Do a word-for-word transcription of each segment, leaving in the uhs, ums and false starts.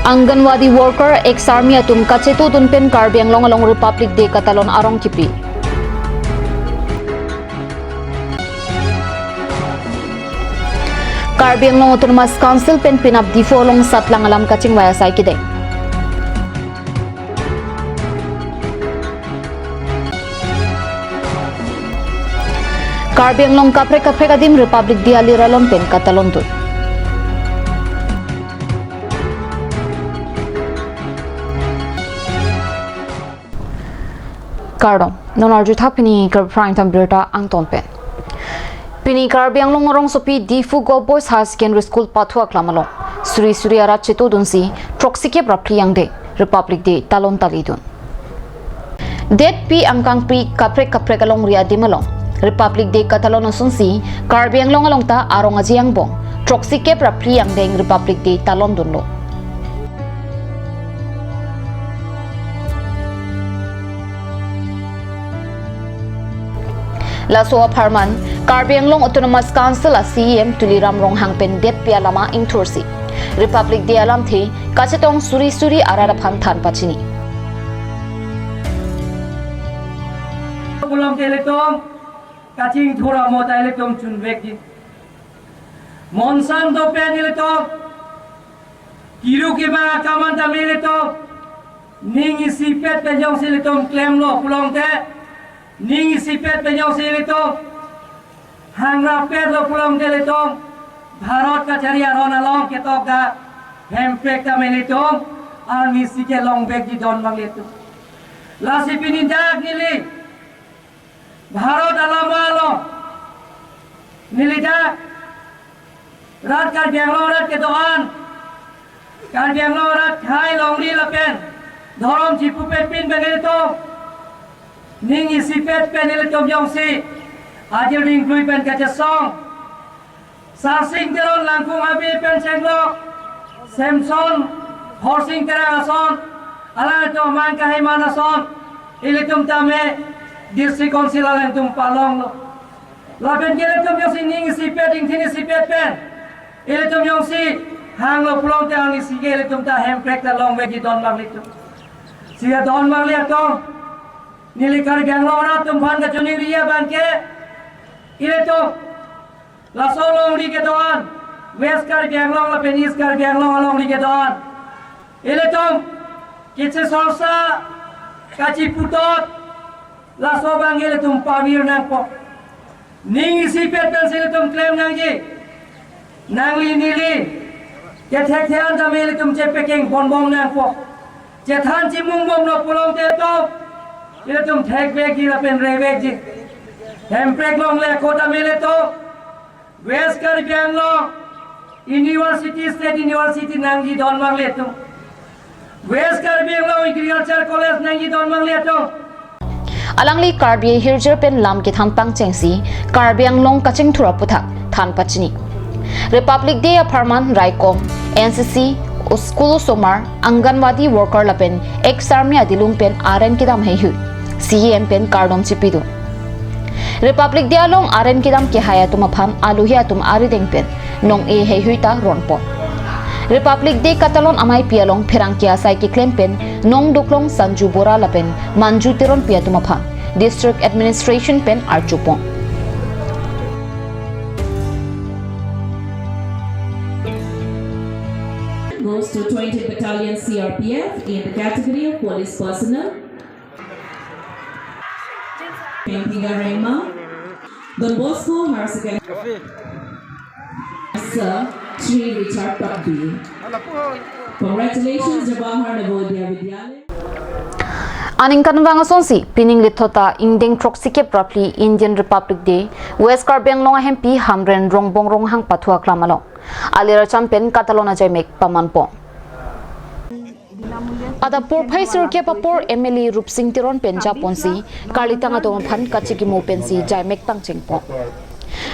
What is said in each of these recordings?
Anganwadi worker, ex-army atum kachetudun pen Karbi Anglong along Republic Day katalon arong kipi. Karbi Anglong Autonomous Council pen penap Diphu along satlang alam kachingvai asai kedeng. Karbi Anglong kaprek kaprek adim Republic Day alir alon pen katalondun. Kardom, non arjuthak pini Karbi Prime Time Birta angton pen. Pini Karbi Anglong arongsopi Diphu Govt Boys Higher Secondary School pathu aklam along suri suri arat chetudunsi throksikep ra phli angdeng Republic Day talon talidun. Detpi angkangpi kaprek kaprek alongri adim along Republic Day katalon asunsi Karbi Anglong along ta arong aji angbong throksikep ra phli angdeng Republic Day talondunlo. Laso apharman Karbi Anglong Autonomous Council a CEM Tuliram Ronghang pen detpi alama ingthursi Republic Day alamthe kachetong suri suri arat aphan than pachini. Pulang ke ilitum kachingthur amo ta ilitum chunvekji. Monsang dopen ilitum kiru kibang akaman tame ilitum ning isipet pen jongsi ilitum klemlo pulangte, ning isipet pen jongsi ilitum hangrapetlo pulangte ilitum Bharat kachari aron along ketok dak hemprek tame ilitum arnisi ke longvekji don abang ilitum. Lasi pini dak neli Bharat alama along neli dak rat Karbi Anglong rat kedo-an, Karbi Anglong rat khei longri lapen dhorom chipupepin pen ilitum ning isipet pen ilitum jongsi ajir dingklui pen kachesong Sarsing Teron, Langkung Habe pen chenglok Samson, Horsing Terang ason, alangtum amang kaheman ason ilitum tame District Council alangtum palonglo. Lapen ke ilitum jongsi ning isipet, ingthin isipet pen ilitum jongsi hanglo pulangte arnisi ke ilitum ta hemprek ta longvekji don abang ilitum. Sita don abang ilitum, neli Karbi Anglong arat atum aphan kachiningri abang ke ilitum laso alongri kedo-an, West Karbi Anglong lapen East Karbi Anglong alongri kedo-an, ilitum kachesorsa, kachiputot, laso abang ilitum pavir nangpo. Ning isipet pensi ilitum klem nangji. Nangli neli kethekthe an tame ilitum chepekeng ponbom nangpo. Chethan chimungbomlo pulangte to ilitum thekvekji lapen revekji. Hemprek longle ako tame ilitum West Karbi Anglong University, State University nangji don abang ilitum. West Karbi Anglong Agriculture College nangji don abang ilitum. Alangli Karbi ahirjir pen lam kethan pangchengsi Karbi Anglong kachingthur aputhak than pachini. Republic Day apharman raikom, NCC, school osomar, Anganwadi worker lapen ex-army adilum pen aren kedam heihui CEM pen kardom chipidun. Republic Day along aren kedam kehai atum aphan aluhi atum arideng pen nong-e heihui ta ronpon. Republic Day katalon amaipi along pherangke asai keklem pen nongdoklong Sanju Bora lapen Manju Teronpi atum aphan District Administration pen arjupon. Goes to twentieth Battalion C R P F in the category of police personnel. Pengpinga Rengma, Don Bosco Higher Secondary, Sir Shri Richard Tokbi. Congratulations, Jawahar Navodaya Vidyalaya. Aningkanvang asonsi, pining lithot ta ingdeng throksikep ra phli Indian Republic Day, West Karbi Anglong ahempi Hamren Rongbong Ronghang pathu aklam along alir acham pen katalon ajaimek pamanpon. Adap porphai sirkep apor M L A Rupsing Teron pen japonsi, karlitang atum aphan kachikimo pensi jaimek pangchengpon.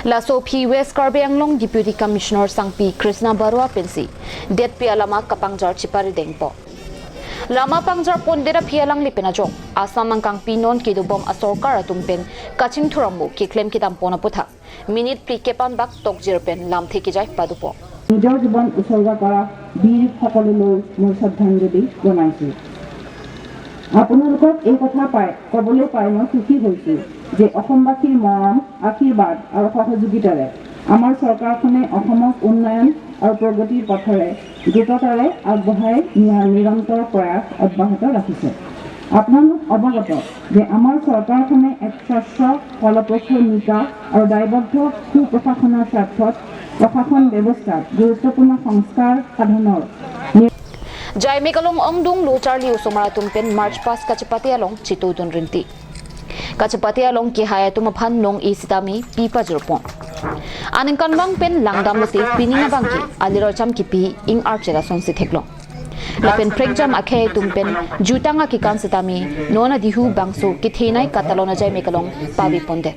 Laso aphi West Karbi Anglong Deputy Commissioner Sangpi Krishna Barua pensi detpi alama kapangjar chiparidengpon. Lama pangjarpondet aphi alangli pen ajok, Assam angkangpi non kedobom asorkar atum pen kachingthur amo keklem kedampon aputhak minute phlikep an bak tokjir pen lamthe kejai padopon. নিজৰ জীৱন উচৰ্গা কৰা বীৰ সকললৈ মোৰ শ্ৰদ্ধাঞ্জলি জনাইছো। আপোনালোকক এই কথা পাই, ক'বলৈ পাই মই সুখী হৈছো যে অসমবাসীৰ মৰম, আশীৰ্বাদ আৰু সহযোগিতাৰে আমাৰ চৰকাৰখনে অসমক উন্নয়ন আৰু প্ৰগতিৰ পথেৰে দ্ৰুততাৰে আগবঢ়াই নিয়াৰ নিৰন্তৰ প্ৰয়াস অব্যাহত ৰাখিছে। আপোনালোক অৱগত যে আমাৰ চৰকাৰখনে এক স্বচ্ছ, ফলপ্ৰসূ, নিকা আৰু দায়বদ্ধ সুপ্ৰশাসনৰ স্বাৰ্থত প্ৰশাসন ব্যৱস্থাত গুৰুত্বপূৰ্ণ সংস্কাৰ সাধনৰ Jaimek along ongdung lo charli osomar atum pen March past kachepate along chetongdun rinti. Kachepate along kehai atum aphan nong-e sitame pi pajirpon. Aningkanvang pen langdam lote pining abangke aliroi cham kipi ing archela sonsi theklong. Lapen prekjam akhei atum pen jutang akekan sitame non adihu bangso kethenei katalon ajaimek along pavipondet.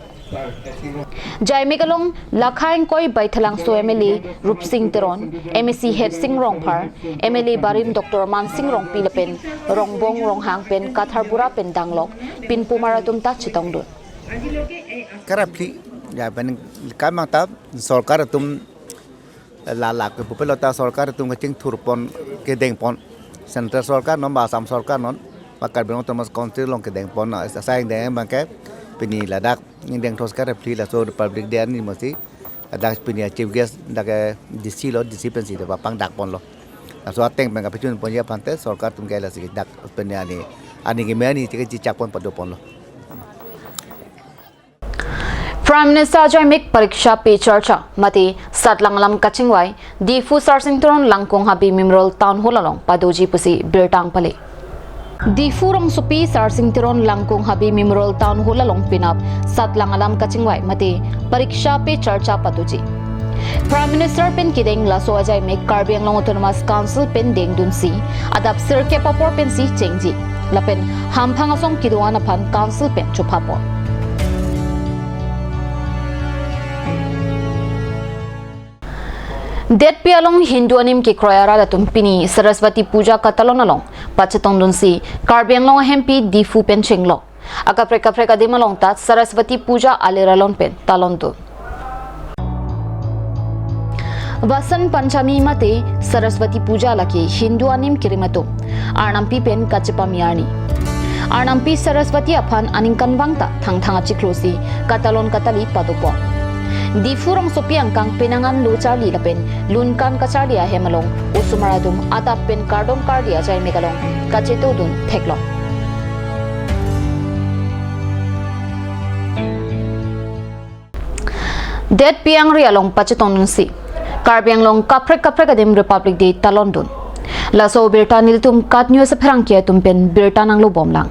Jaimek along lakha ingkoi Baithalangso M L A Rupsing Teron, M A C Hersing Rongphar, M L A barim Doctor Mansing Rongpi lapen Rongbong Ronghang pen Katharbura pen danglok pinpumar atum ta chetongdun. Karaphli, ya, pen kamang ta sorkar atum lalak ke pupe lota sorkar atum kachingthurpon kedengpon. Central sorkar non ba Assam sorkar non ba Karbi Anglong Autonomous Council along kedengpon na asai deng abangke pini ladak ingdeng thos karaphli laso Republic Day arni masi ladak pini chief guest dak D C lo, D C pensi dak pangdakponlo. Laso ateng pen kapachunponji aphante sorkar atum ke lasi dak pini ani ani keme ani chike chichakpon padoponlo. Prime Minister ajaimek Pariksha Pe Charcha mate satlang alam kachingvai Diphu Sarsing Teron Langkung Habe Memorial Town Hall along padoji pusi birta pale. Diphu rongsopi Sarsing Teron Langkung Habe Memorial Town Hall along penap satlang alam kachingvai mate Pariksha Pe Charcha padoji. Prime Minister pen kedeng laso ajaimek Karbi Anglong Autonomous Council pen dengdunsi adap sirkep apor pensi chengji. Lapen hamphang asong kedo-an aphan Council pen chopapon. Detpi along Hindu anim kekroi arat atum pini Saraswati Puja katalon along pachetongdunsi Karbi Anglong ahempi Diphu pen chenglo. Akaprek kaprek adim along ta Saraswati Puja alir alon pen talondun. Vasant Panchami mate Saraswati Puja lake Hindu anim kerim atum arnampi pen kachepame arni. Arnampi Saraswati aphan aningkanvang ta thangthang achiklosi katalon katali padopon. Diphu rongsopi angkang penang an lo charli lapen lunkan kacharli ahem along osomar atum adap pen kardom kardi ajaimek along kachetongdun theklong. Detpi angri along pachetongdunsi Karbi Anglong kaprek kaprek adim Republic Day talondun. Laso birta nelitum KAT News apherangke atum pen birta nanglobomlang.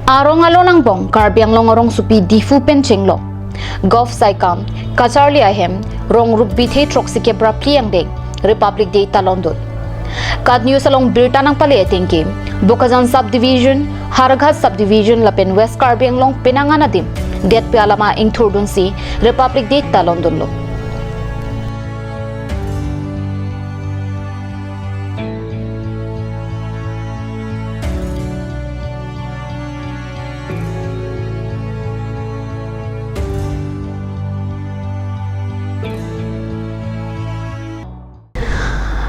Arong alon angbong Karbi Anglong arongsopi Diphu pen chenglo. Golf saikam, kacharli ahem, rong rup bithe throksikep ra phli angdeng Republic Day talondun. KAT News along birta nangpale atengke, Bokajan Subdivision, Howraghat Subdivision lapen West Karbi Anglong penang an adim detpi alama ingthurdunsi Republic Day talondunlo.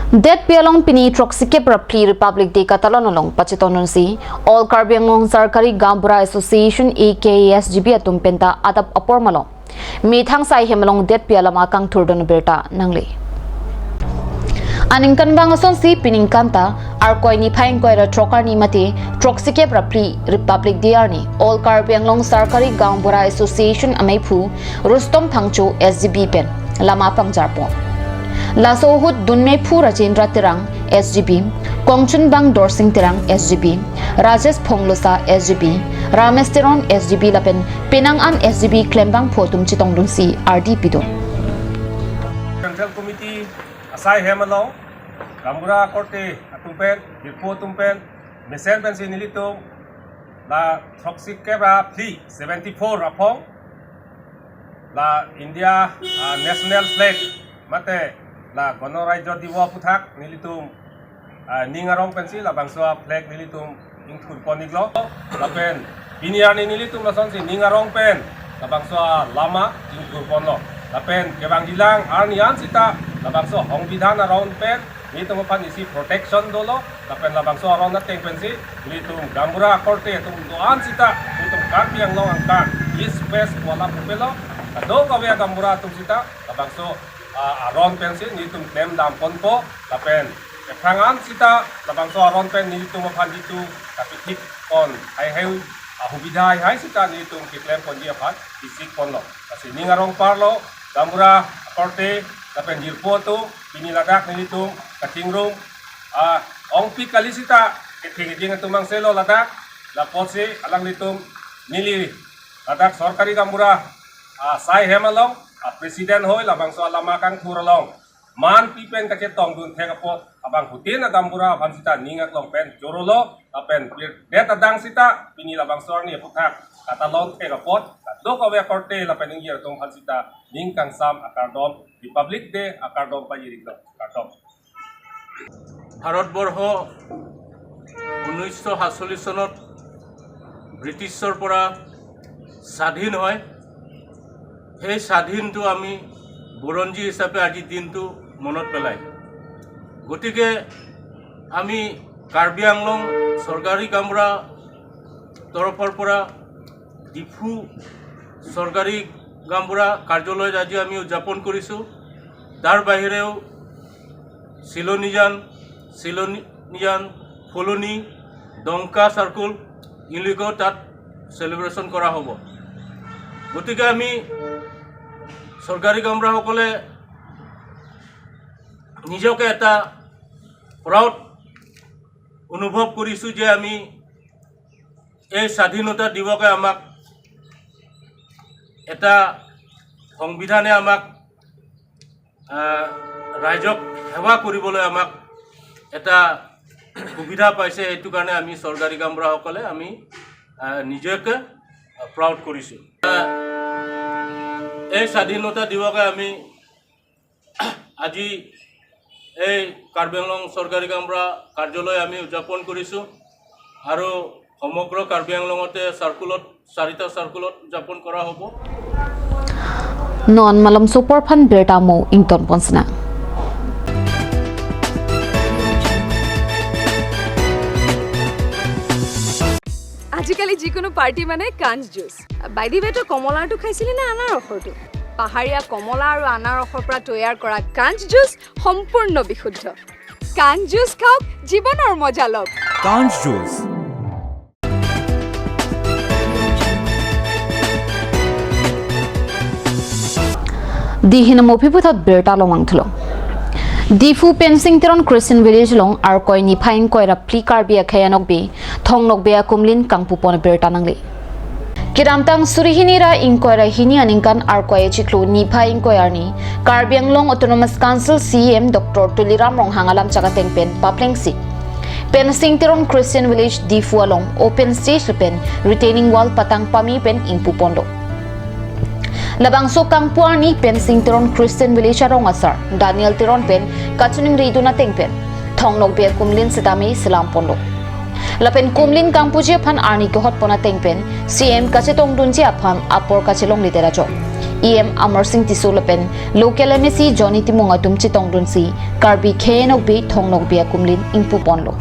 Detpi along pini throksikep ra phli Republic Day katalon along pachetongdunsi All Karbi Anglong Sarkari Gaonbura Association, A K A S G B atum penta adap apor malom methang sai hem along detpi alama kangthurdun birta nangle. Aningkanvang asonsi piningkan ta Arkoi niphai ingkoi ra throk arni mate throksikep ra phli Republic Day arni All Karbi Anglong Sarkari Gaonbura Association ameiphu Rustom Phangcho S G B pen lama pangjarpon. Laso ahut dunmeiphu Rajendra Terang S G B, kongchunbang Dorsing Terang S G B, Rajesh Phonglosa S G B, Ramesh Teron S G B lapen penang an S G B klembangphu atum chetongdunsi ardi pidun. Central Committee asai hem along Gaonbura korte atum pen, Diphu atum pen, mesen pensi nelitum la throksikep ra phli, seventy four aphong, la India, ah, National Flag mate la Ganarajya Diwas aputhak nelitum, ah, ning arong pensi labangso flag nelitum ingthurpon iklo. Lapen pini arni nelitum lasonsi ning arong pen labangso lama ingthurponlo. Lapen kevangjilang arni an sita labangso songbidhan aron pen nelitum aphan isi protection dolo. Lapen labangso aron ateng pensi nelitum gaonbura akorte atum do-an sita nelitum Karbi Anglong angkang East West wala pupelo. Kadokave gaonbura atum sita labangso, ah, aron pensi nelitum klem damponpo. Lapen ephrang an sita labangso aron pen nelitum aphan jitu kapithik pon haihai, ah, subidha haihai sita nelitum keklemponji aphan isikponlo. Lasi ning arong parlo, gaonbura akorte lapen jirpo atum, pini ladak nelitum kachingrum, ah, ongpik kali sita kething kejing atum angselo ladak. Lapotsi alanglitum neli ladak sorkari gaonbura, ah, sai hem along, ah, president hoi labangso alama kangthur along manpi pen kachetongdun thek apot abangphutin a gaonbura aphan sita ning aklong pen chorolo. Lapen pirdet adang sita pini labangso arni aphuthak katalon thek apot kadokave akorte lapen ingjir atum aphan sita ning kangsam akardom, Republic Day akardom pajiriklo. Kardom. Bharatvarsha ঊনৈছশ সাতচল্লিছ চনত ব্ৰিটিছৰ পৰা স্বাধীন হয়। সেই স্বাধীনটো আমি বুৰঞ্জী হিচাপে আজি দিনটো মনত পেলাই। গতিকে আমি কাৰ্বি আংলং চৰকাৰী গাঁওবুঢ়া তৰফৰ পৰা ডিফু চৰকাৰী গাঁওবুঢ়া কাৰ্যালয়ত আজি আমি উদযাপন কৰিছোঁ। তাৰ বাহিৰেও চিলনীজান, চিলনীজান, ফুলনি, ডংকা চাৰ্কুল, ইউনিকো তাত চেলিব্ৰেশ্যন কৰা হ'ব। গতিকে আমি চৰকাৰী গাঁওবুঢ়াসকলে নিজকে এটা প্ৰাউড অনুভৱ কৰিছোঁ যে আমি এই স্বাধীনতা দিৱসে আমাক এটা সংবিধানে আমাক, আহ, ৰাইজক সেৱা কৰিবলৈ আমাক এটা সুবিধা পাইছে। সেইটো কাৰণে আমি চৰকাৰী গাঁওবুঢ়াসকলে আমি, আহ, নিজকে প্ৰাউড কৰিছোঁ। আহ, এই স্বাধীনতা দিৱসে আমি আজি এই কাৰ্বি আংলং চৰকাৰী গাঁওবুঢ়া কাৰ্যালয় আমি উদযাপন কৰিছোঁ আৰু সমগ্ৰ কাৰ্বি আংলঙতে চাৰ্কুলত, চাৰিটা চাৰ্কুলত উদযাপন কৰা হ'ব। Non malomso apor aphan birta mo ingtonpon sina. আজিকালি যিকোনো পাৰ্টি মানে কাঞ্চ জুচ। By the way, তই কমলাৰটো খাইছিলি নে আনাৰসৰটো? পাহাৰীয়া কমলা আৰু আনাৰসৰ পৰা তৈয়াৰ কৰা কাঞ্চ জুচ সম্পূৰ্ণ বিশুদ্ধ। কাঞ্চ জুচ খাওক, জীৱনৰ মজা লওক। কাঞ্চ juice. Dei hin amo aphi puthot birta lomang thulo. Diphu Pensing Teron Christian Village along Arkoi niphai ingkoi ra phli Karbi akhei anokbe Thong Nokbe akumlin kangpupon abirta nangle. Kedamtang suri hini ra ingkoi ra hini aningkan Arkoi achiklo niphai ingkoi arni Karbi Anglong Autonomous Council C E M Doctor Tuliram Ronghang alam chak ateng pen paplengsi Pensing Teron Christian Village Diphu along open stage pen retaining wall patang pame pen ingpuponlo. Labangso kangpu arni Pensing Teron Christian Village arong asar Daniel Teron pen kachiningri dun ateng pen Thong Nokbe akumlin sitame selamponlo. Lapen kumlin kangpuji aphan arni kehotpon ateng pen C M kachetongdunji aphan apor kachelongledet ajok E M Amarsing Tisso lapen local M A C Johnny Timung atum chetongdunsi Karbi khei anokbe Thong Nokbe akumlin ingpuponlo.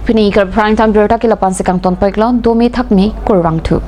Pini Karbi Prime Time birta ke lapu-an si kangtonpiklo, dome thakme, kurvangthu.